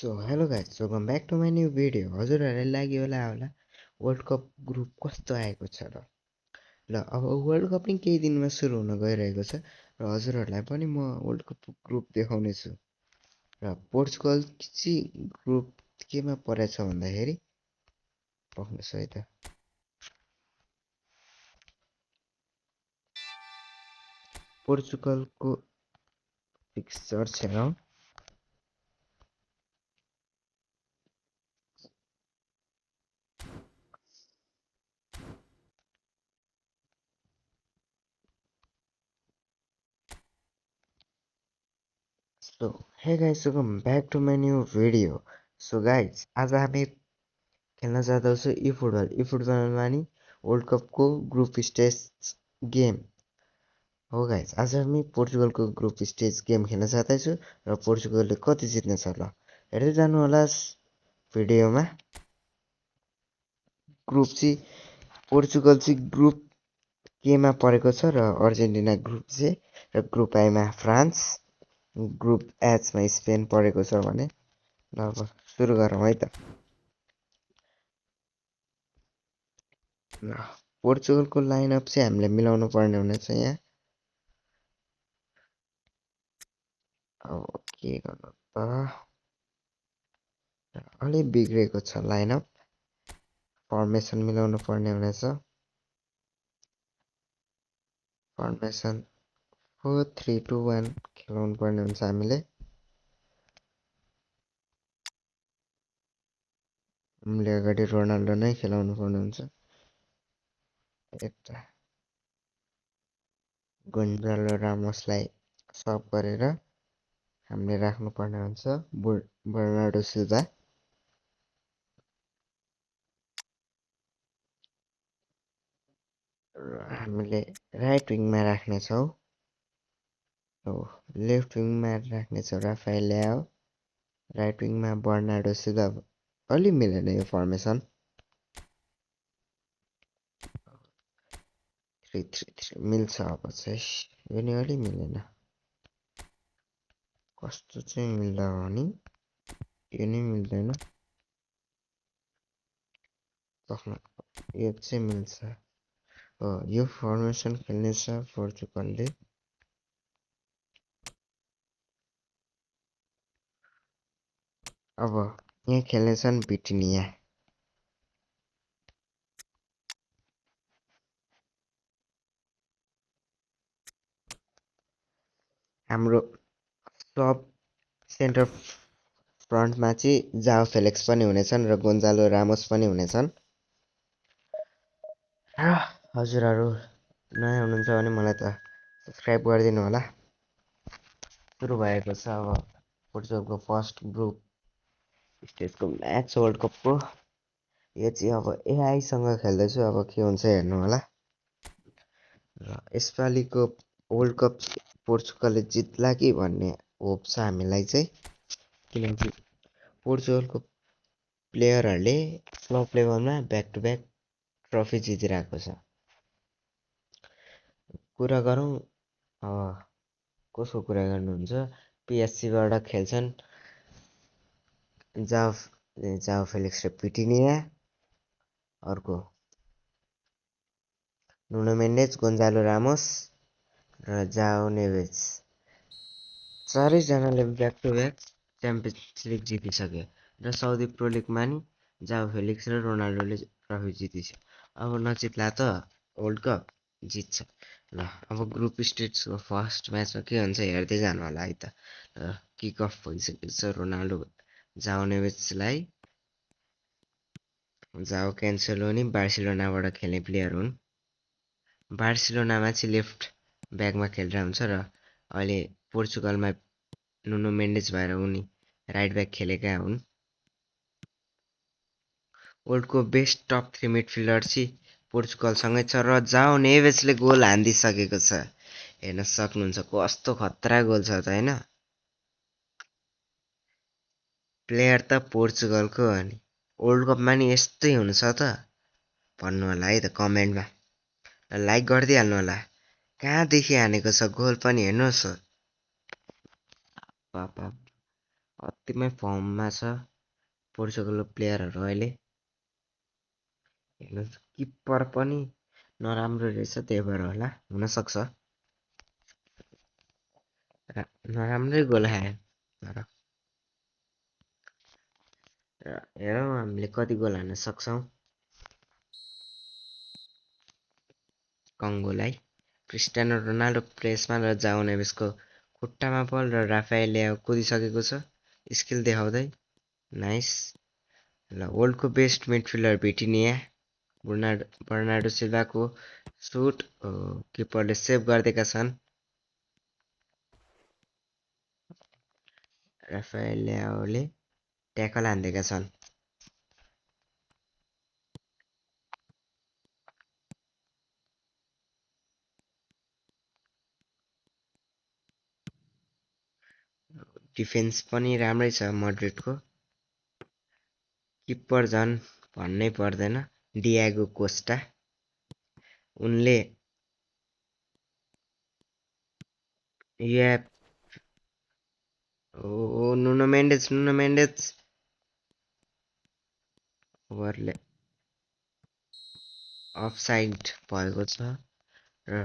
Hello guys, welcome back to my new video. हजुरहरूलाई लाग्यो होला वर्ल्ड कप ग्रुप कस्तो आएको छ र अब वर्ल्ड कप पनि केही दिनमा सुरु हुन गइरहेको छ र हजुरहरूलाई पनि म वर्ल्ड कप ग्रुप देखाउने छु र पोर्चुगल चाहिँ ग्रुप केमा परेछ भन्दाखेरि पक्नुहोस् है त पोर्चुगलको फिक्सचर हेरौँ। So hey guys, welcome back to my new video. So guys, आज हामी खेल्न जाँदैछु ई फुटबलमा नि वर्ल्ड कपको ग्रुप स्टेज गेम हो गाइस। आज हामी पोर्चुगलको ग्रुप स्टेज गेम खेल्न जाँदैछु र पोर्चुगलले कति जित्नेछ ल हेर्दै जानु होला भिडियोमा। पोर्चुगल चाहिँ ग्रुप केमा परेको छ र अर्जेन्टिना ग्रुप C र ग्रुप आईमा फ्रान्स, ग्रुप एचमा स्पेन परेको छ भने ल अब सुरु गरौँ है त। पोर्चुगलको लाइनअप चाहिँ हामीले मिलाउनु पर्ने हुनेछ यहाँ। अब के गर्नु त, अलि बिग्रेको छ लाइनअप, फर्मेसन मिलाउनु पर्ने हुनेछ। फर्मेसन 4-3-2-1 खेलाउनु पर्ने हुन्छ हामीले अगाडि रोनाल्डो नै खेलाउनु पर्ने हुन्छ। यता गोन्जालो रामोसलाई सब गरेर हामीले राख्नुपर्ने हुन्छ बर्नार्डो सिल्भा। हामीले राइट विङमा राख्नेछौँ, लेफ्ट विङमा राख्नेछौँ राफाएल ल्याओ, राइट विङमा बर्नार्डो सिल्भा। अलि मिलेन यो फर्मेसन। 3-3-3 मिल्छ अब चाहिँ, यो नि अलि मिलेन। कस्तो चाहिँ मिल्दा हो नि, यो नि मिल्दैन। यो चाहिँ मिल्छ। यो फर्मेसन खेल्नेछ पोर्चुगलले। अब यहाँ खेल्नेछन् भिटिनिया। हाम्रो सब सेन्टर फ्रन्टमा चाहिँ जाओ फेलिक्स पनि हुनेछन् र गोन्जालो रामोस पनि हुनेछन्। हजुरहरू नयाँ हुनुहुन्छ भने मलाई त सब्सक्राइब गरिदिनु होला। सुरु भएको छ अब पोर्चुगलको फर्स्ट ग्रुप स्टेजको म्याच वर्ल्ड कपको। यो चाहिँ अब एआईसँग खेल्दैछु, अब के हुन्छ हेर्नु होला। र यसपालिको वर्ल्ड कप पोर्चुगलले जित्ला कि भन्ने होप छ हामीलाई चाहिँ, किनकि पोर्चुगलको प्लेयरहरूले क्लब लेभलमा ब्याक टु ब्याक ट्रफी जितिरहेको छ। कुरा गरौँ कसको कुरा गर्नुहुन्छ, पिएससीबाट खेल्छन् जाओ फेलिक्स र पिटिनिया, अर्को नुनो मेन्डेज, गोन्जालो रामोस र जाओ नेवेज। चारैजनाले back to back champions league जितिसक्यो र साउदी प्रो लिगमा नि जाओ फेलिक्स र रोनाल्डोले ट्रफी जितिसक्यो। अब नजित्ला त वर्ल्ड कप जित्छ ल। अब ग्रुप स्टेजको फर्स्ट म्याचमा के हुन्छ हेर्दै जानु होला है त। किक अफ भइसकेको छ। रोनाल्डो जाओ नेवेजलाई, जाओ क्यान्सेलो नि बार्सिलोनाबाट खेल्ने प्लेयर हुन्। बार्सिलोनामा चाहिँ लेफ्ट ब्याकमा खेलेर हुन्छ र अहिले पोर्चुगलमा नुनो मेन्डेज भएर उनी राइट ब्याक खेलेका हुन्। वर्ल्डको बेस्ट टप 3 मिडफिल्डर चाहिँ पोर्चुगलसँगै छ र जाओ नेवेजले गोल हानिदिसकेको छ। हेर्न सक्नुहुन्छ कस्तो खतरा गोल छ त होइन। प्लेयर त पोर्चुगलको हो नि, वर्ल्ड कपमा नि यस्तै हुनु छ त भन्नु होला है त कमेन्टमा। लाइक गरिदिइहाल्नु होला। कहाँदेखि हानेको छ गोल पनि हेर्नुहोस्। पापा अतिमै फर्ममा छ पोर्चुगलको प्लेयरहरू अहिले। हेर्नुहोस् किप्पर पनि नराम्रो रहेछ, त्यही भएर होला, हुनसक्छ नराम्रै गोल खायो। तर हेरौँ हामीले कति गोल हान्न सक्छौँ कङ्गोलाई। क्रिस्टियानो रोनाल्डो प्रेसमा र जाओ नेवेसको खुट्टामा बल र राफाएल ल्याओ कुदिसकेको छ स्किल देखाउँदै। नाइस। ल वर्ल्डको बेस्ट मिडफिल्डर भिटिनिया, बर्नार्डो सिल्भाको सुट किपरले सेभ गरिदिएका छन्। राफाएल ल्याओले ट्याकल हान्दिएका छन्। डिफेन्स पनि राम्रै छ मड्रिडको। किप्पर झन् भन्नै पर्दैन, डियागो कोस्टा। उनले नुनो मेन्डेज ओभरले अफसाइड भएको छ र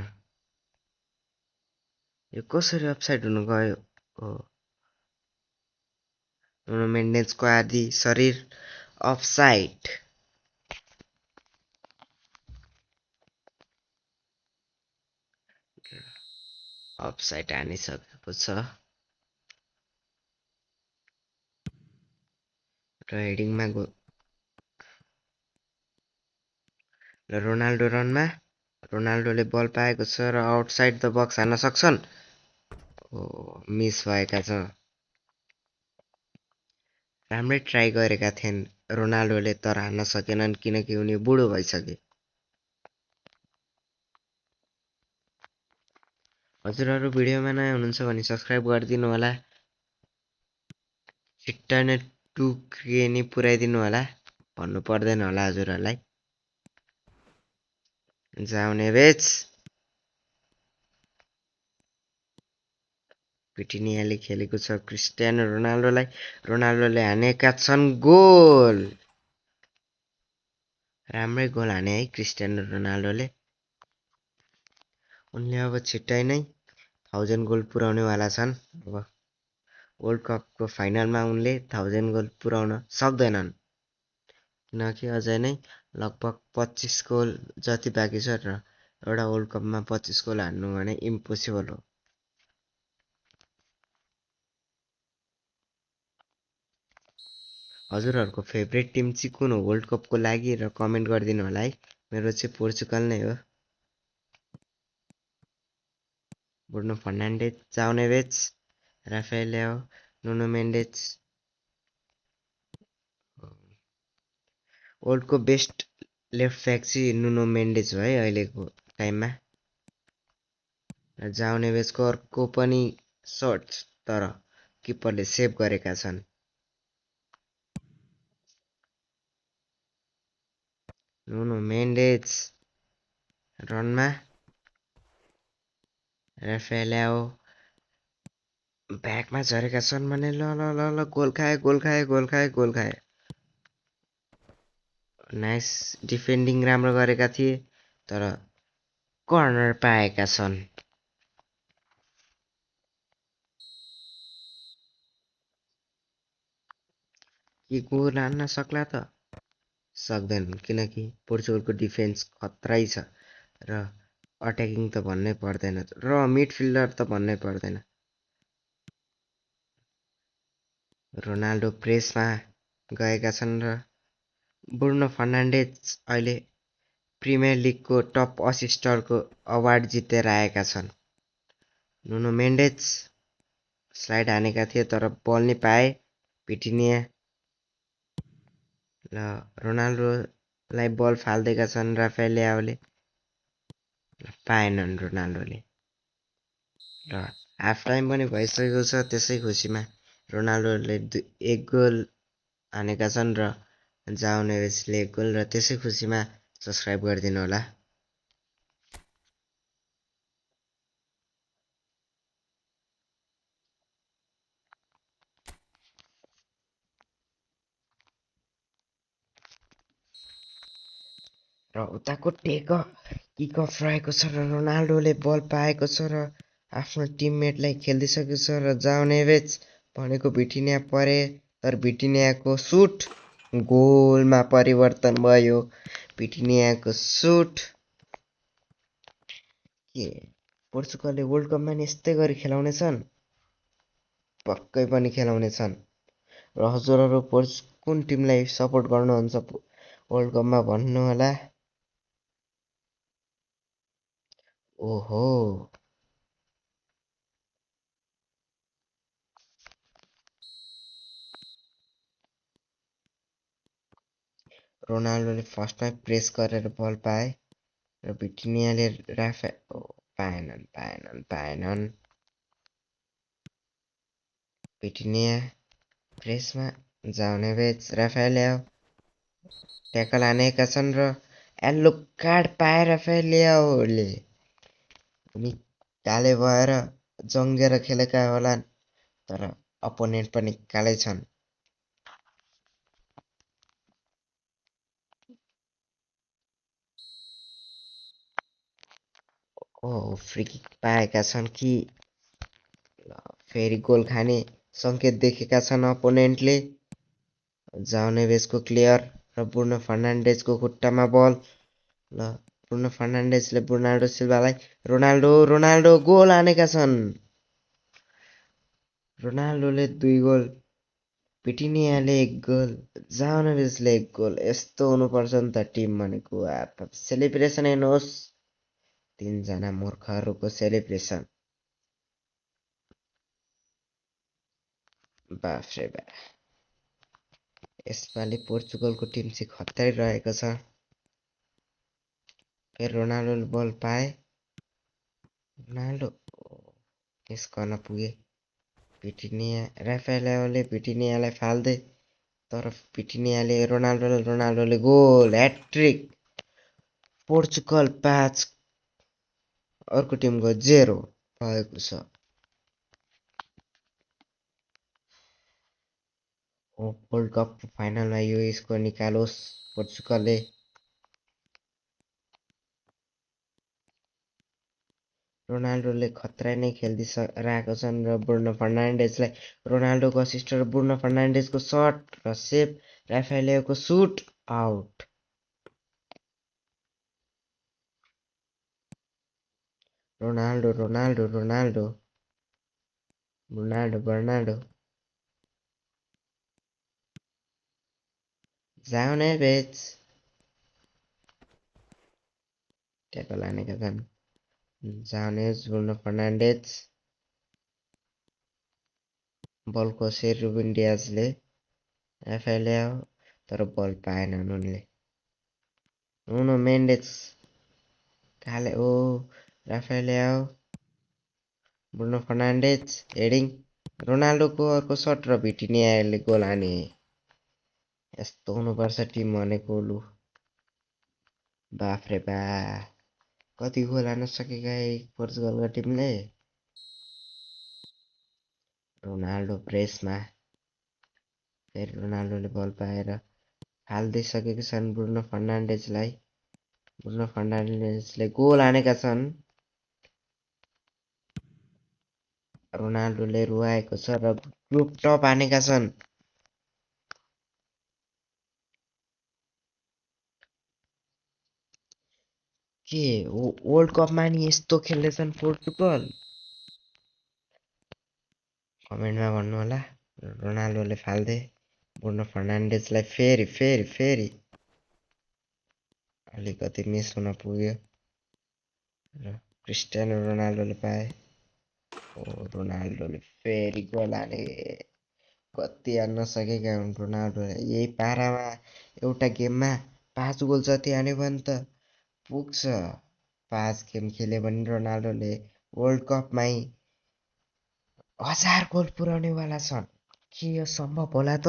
यो कसरी अफसाइड हुन गयो? नुनो मेन्डेजको आधी शरीर अफसाइड। अफसाइड हानिसकेको छ र हेडिङमा रोनाल्डो रनमा। रोनाल्डोले बल पाएको छ र आउटसाइड द बक्स हान्न सक्छन्। मिस भएका छ। राम्रै ट्राई गरेका थिएन रोनाल्डोले, तर हान्न सकेनन् किनकि उनी बुढो भइसके। हजुरहरू भिडियोमा नयाँ हुनुहुन्छ भने सब्सक्राइब गरिदिनु होला। छिट्टै नै 2K नि पुर्याइदिनु होला, भन्नु पर्दैन होला हजुरहरूलाई। जाओ नेवेस। भिटिनियाले खेलेको छ क्रिस्टियानो रोनाल्डोलाई। रोनाल्डोले हानेका छन् गोल। राम्रै गोल हाने है क्रिस्टियानो रोनाल्डोले। उनले अब छिट्टै नै 1000 गोल पुर्याउनेवाला छन्। अब वर्ल्ड कपको फाइनलमा उनले 1000 गोल पुर्याउन सक्दैनन् किनकि अझै नै लगभग 25 गोल जति बाँकी छ र एउटा वर्ल्ड कपमा 25 गोल हान्नु भने इम्पोसिबल हो। हजुरहरूको फेभरेट टिम चाहिँ कुन हो वर्ल्ड कपको लागि र कमेन्ट गरिदिनु होला है। मेरो चाहिँ पोर्चुगल नै हो। ब्रुनो फर्नान्डेज, जाओ नेवेस, राफाएल ल्याओ, नुनो मेन्डेज। वर्ल्डको बेस्ट लेफ्ट ब्याक चाहिँ नुनो मेन्डेज हो है अहिलेको टाइममा। जाओ नेवेसको अर्को पनि सर्ट, तर किपरले सेभ गरेका छन्। नुनो मेन्डेज रनमा, राफाएल ल्याओ ब्याकमा झरेका छन् भने ल ल ल ल गोल खाए। नाइस डिफेन्डिङ राम्रो गरेका थिए, तर कर्नर पाएका छन्। के गोल हान्न सक्ला त? सक्दैनन् किनकि पोर्चुगलको डिफेन्स खत्रै छ र अट्याकिङ त भन्नै पर्दैन र मिडफिल्डर त भन्नै पर्दैन। रोनाल्डो प्रेसमा गएका छन् र ब्रुनो फर्नान्डेज अहिले प्रिमियर लिगको टप असिस्टरको अवार्ड जितेर आएका छन्। नुनो मेन्डेज स्लाइड हानेका थिए तर बल नि पाए भिटिनिया र रोनाल्डोलाई बल फाल्दिएका छन् राफाएल ल्याओले, पाएनन् रोनाल्डोले। र हाफ टाइम पनि भइसकेको छ, त्यसै खुसीमा रोनाल्डोले 1 गोल हानेका छन् र जाओ नेवेसले 1 गोल, र त्यसै खुसीमा सब्सक्राइब गरिदिनु होला। र उताको टेक किक अफ रहेको छ र रोनाल्डोले बल पाएको छ र आफ्नो टिममेटलाई खेलिदिइसकेको छ र जाओ नेभेज भनेको भिटिनिया परे तर भिटिनियाको सुट गोलमा परिवर्तन भयो। भिटिनियाको सुट के पोर्चुगलले वर्ल्ड कपमा नि यस्तै गरी खेलाउनेछन्? पक्कै पनि खेलाउनेछन्। र हजुरहरू कुन टिमलाई सपोर्ट गर्नुहुन्छ वर्ल्ड कपमा भन्नु होला। ओहो रोनाल्डोले फर्स्टमै प्रेस गरेर बल पाए र भिटिनियाले पाएनन्। भिटिनिया प्रेसमा जाउने बेच राफेलियाओ ट्याकल हानेका छन् र येल्लो कार्ड पाए राफेलियाओले। उनी काले भएर जङ्गेर खेलेका होलान् तर अपोनेन्ट पनि कालै छन्। फ्री किक पाएका छन् कि फेरि गोल खाने सङ्केत देखेका छन् अपोनेन्टले। जाउनेवेसको क्लियर र ब्रुनो फर्नान्डेजको खुट्टामा बल। ल ब्रुनो फर्नान्डेजले बर्नार्डो सिल्भालाई रोनाल्डो गोल हानेका छन्। रोनाल्डोले 2 गोल, भिटिनियाले 1 गोल, जाउनेवेसले 1 गोल। यस्तो हुनुपर्छ नि त टिम भनेको। सेलिब्रेसन हेर्नुहोस्, 3 जना मूर्खहरूको सेलिब्रेसन। बाफ्रे बा, यसपालि पोर्चुगलको टिम चाहिँ खत्रै रहेको छ। फेरि रोनाल्डोले बल पाए, रोनाल्डो मिस गर्न पुगे। राफेलियाओले भिटिनियालाई फाल्दे तर भिटिनियाले रोनाल्डोले गोल, ह्याट्रिक। पोर्चुगल 5 अर्को टिमको 0 भएको छ। वर्ल्ड कपको फाइनलमा यो स्कोर निकालोस् पोर्चुगलले। रोनाल्डोले खतरा नै खेलिदिइरहेको छन् र ब्रुनो फर्नान्डेजलाई रोनाल्डोको असिस्ट र ब्रुनो फर्नान्डेजको सट र सेभ, राफेलियाओको सुट आउट। बर्नाल्डो जाउने बेच ट्याकल हानेका छन्। जानेज ब्रुनो फर्नान्डेज बल कसे रुबिन डियाजले राफेलियाओ तर बल पाएनन् उनले। नुनो मेन्डेज काले राफेलियाओ ब्रुनो फर्नान्डेज हेडिङ, रोनाल्डोको अर्को सट र भिटिनियाले गोल हाने। यस्तो हुनुपर्छ टिम भनेको। लु बाफ्रे बा, कति गोल हान्न सकेका पोर्चुगलका टिमले। रोनाल्डो प्रेसमा फेरि रोनाल्डोले बल पाएर हाल्दिसकेका छन् ब्रुनो फर्नान्डेजलाई। ब्रुनो फर्नान्डेजले गोल हानेका छन्। रोनाल्डोले रुवाएको छ र ग्रुप टप हानेका छन्। के वर्ल्ड कपमा नि यस्तो खेल्दैछन् पोर्चुगल? कमेन्टमा भन्नु होला। रोनाल्डोले फाल्दे ब्रुनो फर्नान्डेजलाई फेरि अलिकति मिस हुन पुग्यो र क्रिस्टियानो रोनाल्डोले पाए। रोनाल्डोले फेरि गोल हाने। कति हान्न सकेका हुन् रोनाल्डोले। यही पारामा एउटा गेममा 5 गोल जति हान्यो भने त पुग्छ। 5 गेम खेल्यो भने रोनाल्डोले वर्ल्ड कपमै 1000 गोल पुर्याउनेवाला छन्। के यो सम्भव होला त?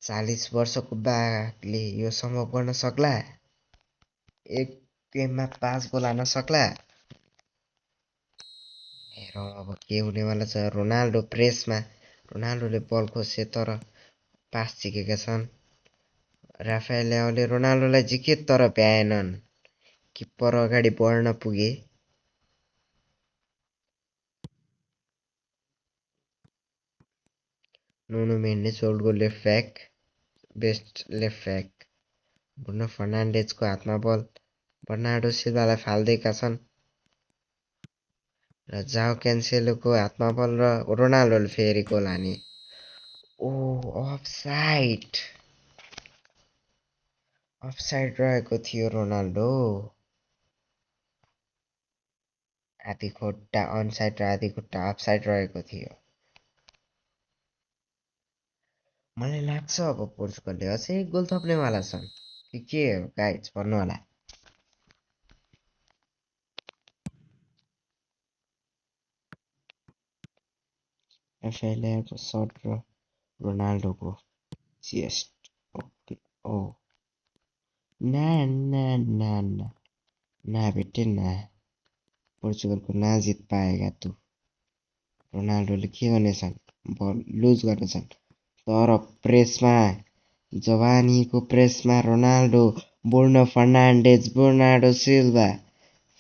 40 वर्षको बाघले यो सम्भव गर्न सक्ला? एक गेममा 5 गोल हान्न सक्ला? हेरौँ अब के हुनेवाला छ। रोनाल्डो प्रेसमा, रोनाल्डोले बल खोसे तर पास झिकेका छन्। राफेल ल्याओले रोनाल्डोलाई जिके तर भ्याएनन्। किप्पर अगाडि बढ्न पुगे। Nuno Mendes old goal left back, best left back. Bruno फर्नान्डेजको हातमा बल। बर्नार्डो सिल्भालाई फाल्दैका छन् र जाओ क्यान्सेलोको हातमा बल र रोनाल्डोले फेरि गोल हाने। ओ अफसाइड रहेको थियो रोनाल्डो। आधी खुट्टा अनसाइड र आधी खुट्टा अफसाइड रहेको थियो। मलाई लाग्छ अब पोर्चुगलले अझै एक गोल थप्नेवाला छन् कि के हो गाइज भन्नु होला। एफएलएको सर्ट र रोनाल्डोको चेस्ट। ओ ना ना ना ना ना बेटे ना, पोर्चुगलको ना जित पाएगा तू। रोनाल्डोले के गर्नेछन्, बल लुज गर्नेछन् तर प्रेसमा, जवानीको प्रेसमा रोनाल्डो, ब्रुनो फर्नान्डेज, बर्नार्डो सिल्भा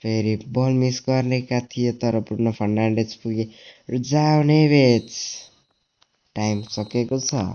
फेरि बल मिस गर्नेका थिए तर ब्रुनो फर्नान्डेज पुगे र जाओ नेभेज। टाइम सकेको छ।